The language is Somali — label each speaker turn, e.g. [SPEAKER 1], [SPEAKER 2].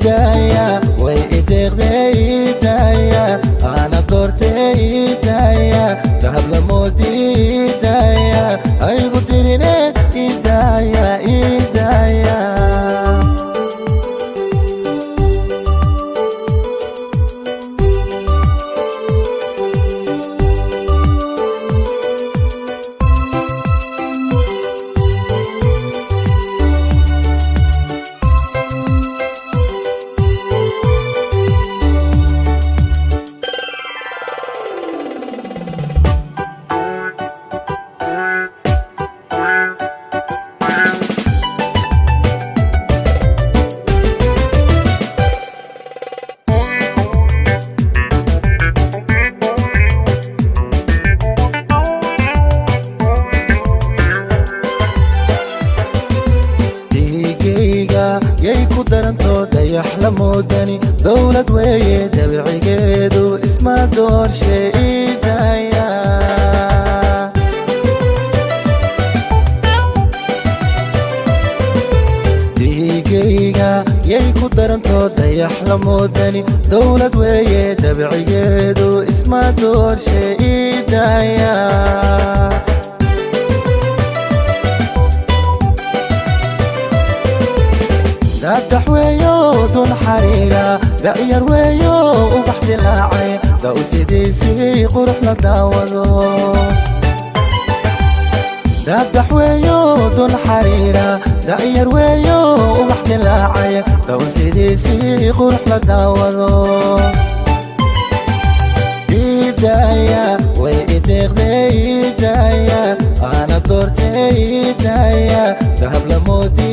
[SPEAKER 1] Idaaya, way ideeqdee idaaya, ana doortee idaaya, dahab lamoodi idaaya, aygu dirine idaaya, idaaya. Dhiigayga yay ku daranto dayax la moodani, dowlad weeye dabicigeedu, isma doorshe idaaya. Dhiigayga yay ku daranto dayax la moodani, dowlad weeye dabicigeedu, isma doorshe idaaya. Daadax weeyo dun xariira, dacyar weeyo ubax dilaacay, da'u sidiisii qurux la daawado. Daadax weeyo dun xariira, dacyar weeyo ubax dilaacay, da'u sidiisii qurux la daawado. Idaaya, way ideeqdee idaaya, ana doortee idaaya, dahab lamoodi